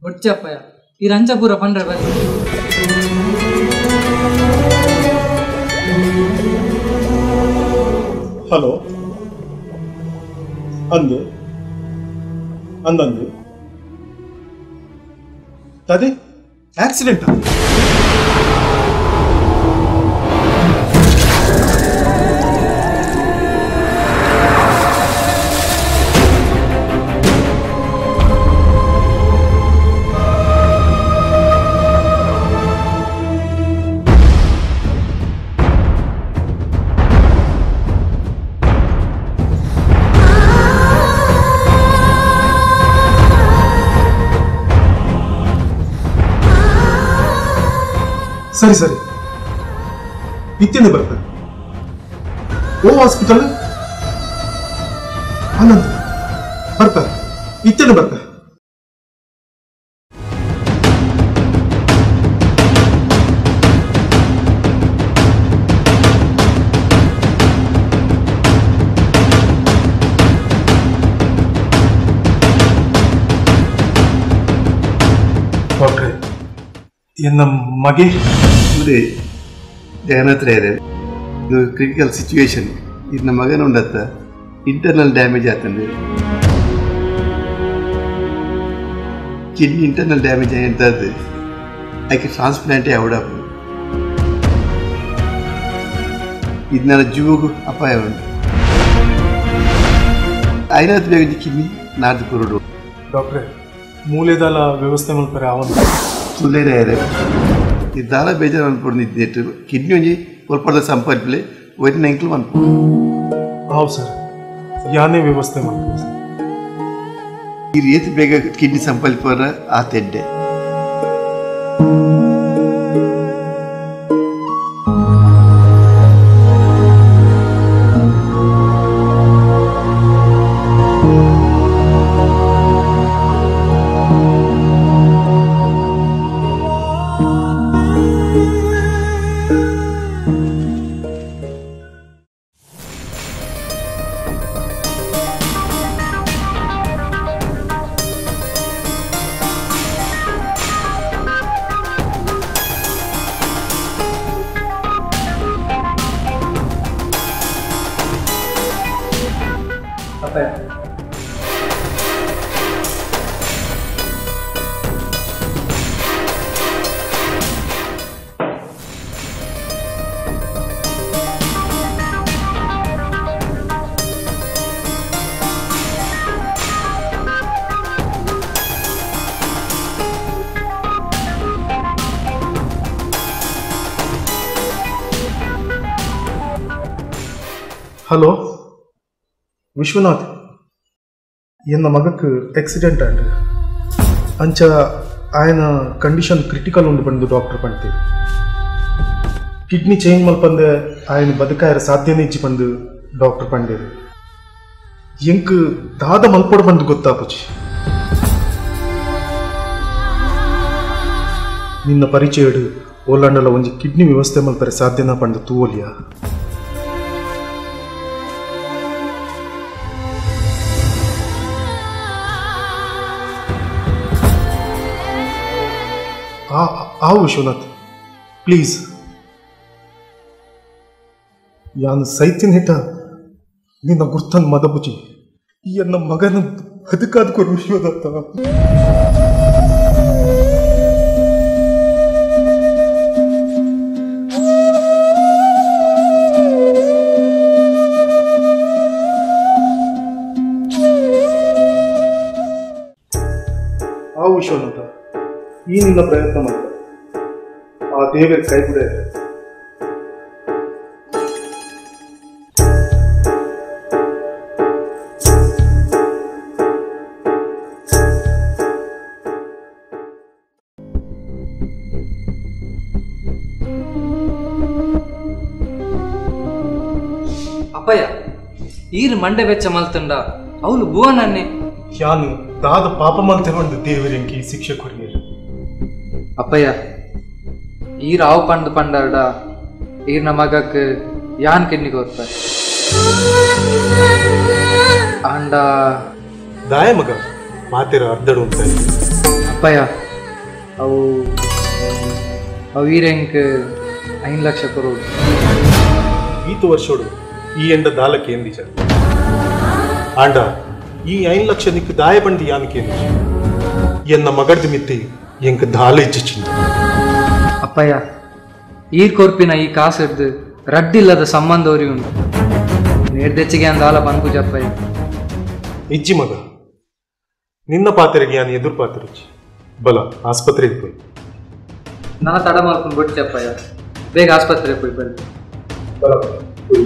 ಬೊಡ್ಚಪ್ಪಯ್ಯ ಈ ರಂಜಪುರ ಪಂಡ್ರೆ ಬನ್ನಿ. ಹಲೋ ಅಂದು ಅಂದಂದು ತದೆ ಆಕ್ಸಿಡೆಂಟ್. ಸರಿ ಸರಿ ಇತ್ತೇನೆ ಬರ್ತಾರೆ. ಓ ಹಾಸ್ಪಿಟಲ್ ಆನಂದ್ ಬರ್ತಾರೆ, ಇತ್ತೇನೆ ಬರ್ತಾರೆ. ಡಾಕ್ಟ್ರೆ, ಎನ್ನ ಮಗೆ ಅದೇ ಜಗನ್ನಾಥರೇ ಇದು ಕ್ರಿಟಿಕಲ್ ಸಿಚುವೇಶನ್. ಇದು ಮಗನ ಉಂಡತ್ತ ಇಂಟರ್ನಲ್ ಡ್ಯಾಮೇಜ್ ಆತಂದೆ, ಕಿಡ್ನಿ ಇಂಟರ್ನಲ್ ಡ್ಯಾಮೇಜ್ ಆಯ್ತದ್ದು, ಅದಕ್ಕೆ ಟ್ರಾನ್ಸ್ಪ್ಲಾಂಟೇ ಅವಡಪ್ಪ. ಇದು ನನ್ನ ಜೀವಗೂ ಅಪಾಯ ಉಂಟು. ಐನಾತ್ ಬೇಗ ಕಿಡ್ನಿ ನಾಡ್ದು ಕೊರಡು. ಡಾಕ್ಟ್ರೆ, ಮೂಲೆದಾಲ ವ್ಯವಸ್ಥೆ ಮಲ್ಪರೆ ಅವನು ಸುಳ್ಳೇನೇ ಇದೆ. ಇದು ದಾಲ ಬೇಜಾರು ಅನ್ಕೊಂಡು ಕಿಡ್ನಿ ಒಂಜಿ ಒಲ್ಪದ ಸಂಪರ್ಕಲೆ ಒರಿನ ಎಂಕ್ಲು ಅನ್ಪು. ಹೌದು ಸರ್, ಯಾನೇ ವ್ಯವಸ್ಥೆ ಮಾಡ್ತೀವಿ ಸರ್. ಈ ರೀತಿ ಬೇಗ ಕಿಡ್ನಿ ಸಂಪರ್ಕ ಆ ತೆಡ್ಡೆ. ಹಲೋ ವಿಶ್ವನಾಥ್, ಎನ್ನ ಮಗಕ್ಕೆ ಆಕ್ಸಿಡೆಂಟ್ ಆಂಡ್ ಅಂಚ ಆಯನ ಕಂಡೀಷನ್ ಕ್ರಿಟಿಕಲ್ ಉಂಡು ಬಂದು ಡಾಕ್ಟರ್ ಪಂಡ್ತೀವಿ. ಕಿಡ್ನಿ ಚೇಂಜ್ ಮಲ್ಪಂದೆ ಆಯನ ಬದುಕಾಯರ ಸಾಧ್ಯನೇ ಇಜ್ಜಿ ಬಂದು ಡಾಕ್ಟರ್ ಪಂಡೇರು. ಎಂಕ್ ದಾದ ಮಲ್ಪೋಡು ಬಂದು ಗೊತ್ತಾಪುಚಿ. ನಿನ್ನ ಪರಿಚಯಡು ಓಲಾಂಡಲ ಒಂಜಿ ಕಿಡ್ನಿ ವ್ಯವಸ್ಥೆ ಮಲ್ಪರೆ ಸಾಧ್ಯನಾ ಪಂಡು ತೂವಲಿಯಾ? ಆವು ವಿಶ್ವನಾಥ್, ಪ್ಲೀಸ್. ಯಾನು ಸೈತಿನ ಹಿಟ್ಟ ನಿನ್ನ ಗುರ್ತನ್ ಮದಬುಜಿ ಎನ್ನ ಮಗನ ಬದುಕಾದ ಕೊರು ವಿಶ್ವನಾಥ. ಆವು ವಿಶ್ವನಾಥ, ಈ ನಿನ್ನ ಪ್ರಯತ್ನ ಮಾಡ, ಆ ದೇವರ ಕೈ ಬಿಡ. ಅಪ್ಪಯ್ಯ, ಈರು ಮಂಡೆ ಬೆಚ್ಚ ಮಲ್ತಂಡ ಅವಳು ಭುವನನ್ನೇ. ಯಾನು ದಾದ ಪಾಪ ಮಲ್ತಿರುವಂತ ದೇವರಂಕಿ ಶಿಕ್ಷೆ ಕೊರಿಯರು. ಅಪ್ಪಯ್ಯ, ಈ ರಾವ್ ಪಂಡ್ ಪಂಡಾರ್ಡ ಈರ್ನ ಮಗಕ್ ಯಾನ್ ಕಿಡ್ನಿ ಕೊರ್ಪೆ ಆಂಡ ದಾಯ ಮಗ ಮಾತೆರ ಅರ್ಧಡು ಅಂತ. ಅಪ್ಪಯ್ಯ ಅವು ಅವು ಈರೆಂಕ್ 5 ಲಕ್ಷ ಕೊರೋಡು. ಈತ ವರ್ಷೋಡು ಈ ಎಂಡ ದಾಲ ಕೇಂದಿಜ ಆಂಡ ಈ 5 ಲಕ್ಷ ನಿಕ್ ದಾಯ ಬಂಡಿ ಯಾನ್ ಕೇಂದಿಜ ಎನ್ನ ಮಗಡ್ದು ಮಿತ್ತಿ ಎಂಕ್ ದಾಲ ಇಚ್ಚಿಂದ. ಅಪ್ಪಯ್ಯ ಈರ್ ಕೊರ್ಪಿನ ಈ ಕಾಸಿಡ್ದು ರಡ್ಡಿಲ್ಲದ ಸಂಬಂಧ ಉರಿ ಉಂಟು ನೇರ್ದೆಚ್ಚಿಗೆ ಅಂದಾಲ ಪನ್ಪುಜ ಅಪ್ಪಯ್ಯ. ಇಜ್ಜಿ ಮಗ ನಿನ್ನ ಪಾತ್ರೆಗೆ ಯಾನ್ ಎದುರು ಪಾತ್ರೆಜ್ಜಿ ಬಲ ಆಸ್ಪತ್ರೆಗೆ ಪೋಯಿ. ನನ್ನ ತಡ ಮಾಡ್ಕೊಂಡು ಬಿಡ್ತೆ ಅಪ್ಪಯ್ಯ, ಬೇಗ ಆಸ್ಪತ್ರೆಗೆ ಹೋಗಿ ಬನ್ನಿ. ಬಲ ಹೋಯ್.